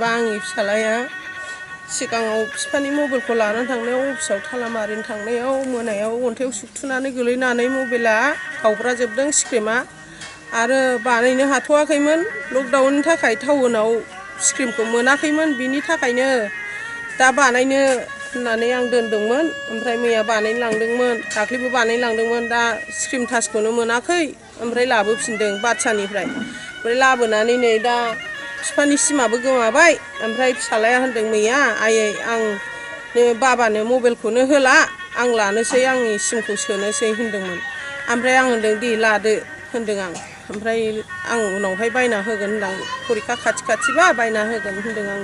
आंनि फिसालाया सिगाङाव बिफानि मबाइलखौ लानानै थांनायाव अफिसाव थाला मारिनो थांनायाव मोनायाव अन्थाइयाव सुथुनानै गोलैनानै मबाइला गावब्राजोबदों स्क्रिना आरो बानायनो हाथ'वाखैमोन लकडाउननि थाखाय टाउनाव स्क्रिनखौ मोनाखैमोन बिनि थाखायनो दा बानायनो होननानै आं दोनदोंमोन ओमफ्राय मैया बानायनो लांदोंमोन दाख्लैबो बानायनो लांदोंमोन दा स्क्रिन टाचखौनो मोनाखै ओमफ्राय लाबोफिनदों बादसानिफ्राय ओमफ्राय लाबोनानै नै दा बिफानि सिमाबो गोमाबाय ओमफ्राय फिसालाया होनदों मैया आयै आं बाबानो मबाइलखौनो होला आं लानोसै आंनि सिमखौ सोनोसै होनदोंमोन ओमफ्राय आं होनदों दे लादो होनदों आं ओमफ्राय आं उनावहाय बायना होगोन होनदां फरिखा खाथि खाथिबा बायना होगोन होनदों आं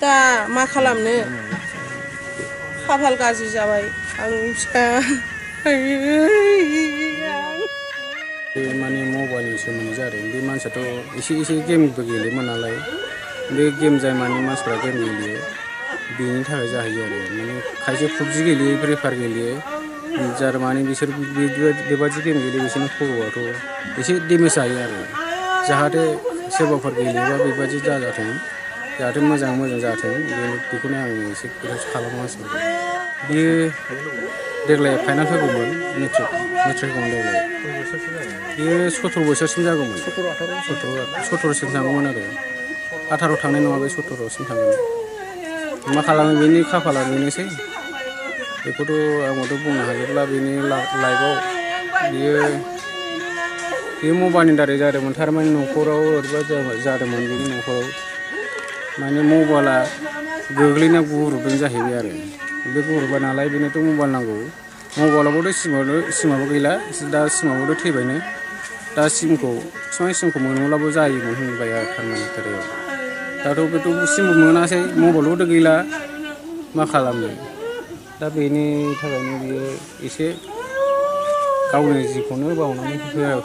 दा मा खालामनो खाफाल गाज्रि जाबाय आंनि फिसाया माने मबाइलनि सोमोन्दै जादों बे मानसियाथ' एसे गेमबो गेलेयोमोन नालाय बे गेम जाय माने मानसिफ्रा गेम गेलेयो बेनि थाखाय जाहैयो आरो माने खायसे PUBG गेलेयो फ्रि फायार गेलेयो जार माने बिसोर बेबादि गेम गेलेयो बिसोरनि खर'आथ' एसे डेमेज जायो आरो जाहाथे सोरबाफोर गेलेयोबा बेबादि दाजाथों जाहाथे मोजां जाथों बेखौनो आं एसे रिकुवेस्ट खालामो मानसिफोरखौ बियो देग्लाय फाइनाल होगौमोन मेट्रिक होगौमोन देग्लाय बियो 17 बोसोरसिम जागौमोन 17सिम थांगौमोन आरो 18 थांनाय नङा बे 17सिम थांगोन मा खालामो बेनि खाफाला बेनोसै बेखौथ' आंबोथ' बुंनो हाजोबला बेनि लाइफआव बियो मबाइलनि दारै जादोंमोन थारमाने न'खराव ओरैबायदि जादोंमोन बेनि न'खराव माने मबाइला गोग्लैना गुरुबदों जाहैबाय आरो बे गुरुबा नालाय बेनोथ' मबाइल नांगौ मबाइलावबोथ' सिमाबो गैला दा सिमाबोथ' थैबायनो दा सिमखौ मोनोब्लाबो जायोमोन होनबाय आरो थारमाने खोथायाव दाथ' बेथ' सिमबो मोनासै मबाइलबोथ' गैला मा खालामनो दा बेनि थाखायनो बियो एसे गावनि जिउखौनो बावनानै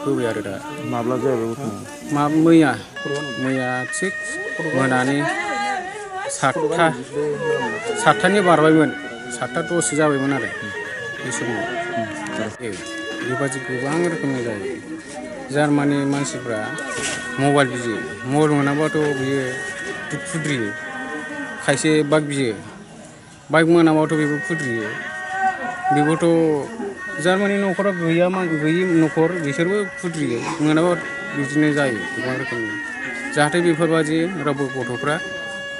होबाय आरो दा माब्ला जाबाय मैया थिग मोनानि 7थानि बारबायमोन 7:10 जाबायमोन आरो बे समाव बेबादि गोबां रोखोमनि जायो जार्मानि मानसिफ्रा मबाइल बियो मबाइल मोनाबाथ' बियो खुद्रियो खायसे बाइक बियो बाइक मोनाबाथ' बेबो खुद्रियो बेबोथ' जार्मानि न'खराव गैयि न'खर बिसोरबो खुद्रियो मोनाबा बिदिनो जायो गोबां रोखोमनि जाहाथे बेफोरबादि रावबो गथ'फ्रा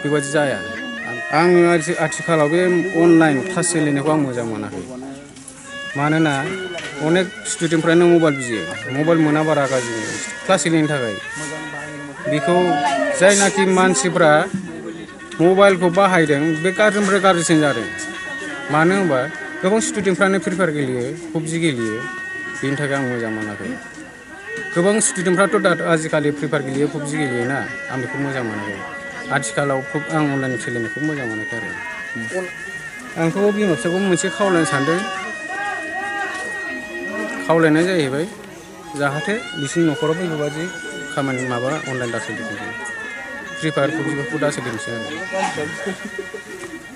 बेबादि जाया आङो आथिखालाव बे अनलाइन क्लास सोलिनायखौ आं मोजां मोनाखै मानोना अनेक स्टुडेन्टफ्रानो मबाइल बियो मबाइल मोनाबा रागा जोङो क्लास सोलिनो थाखाय बेखौ जायनाखि मानसिफ्रा मबाइलखौ बाहायदों बे गाज्रिनिफ्राय गाज्रिसिन जादों मानो होनबा गोबां स्टुडेन्टफ्रानो फ्रि फायार गेलेयो PUBG गेलेयो बेनि थाखाय आं मोजां मोनाखै गोबां स्टुडेन्टफ्राथ' दा आजिखालि फ्रि फायार गेलेयो PUBG गेलेयोना आं बेखौ मोजां मोनाखै आथिखालाव आं अनलाइन सोलिनायखौ मोजां मोनाखै आरो आंथ' बिमा बिफाखौ मोनसे खावलायनो सानदों खावलायनाय जाहैबाय जाहाथे बिसोरनि न'खरावबो बेबादि खामानि अनलाइन दा सोलिथों फ्रि फायार PUBGफोरखौ दा सोलिथोंसै आरो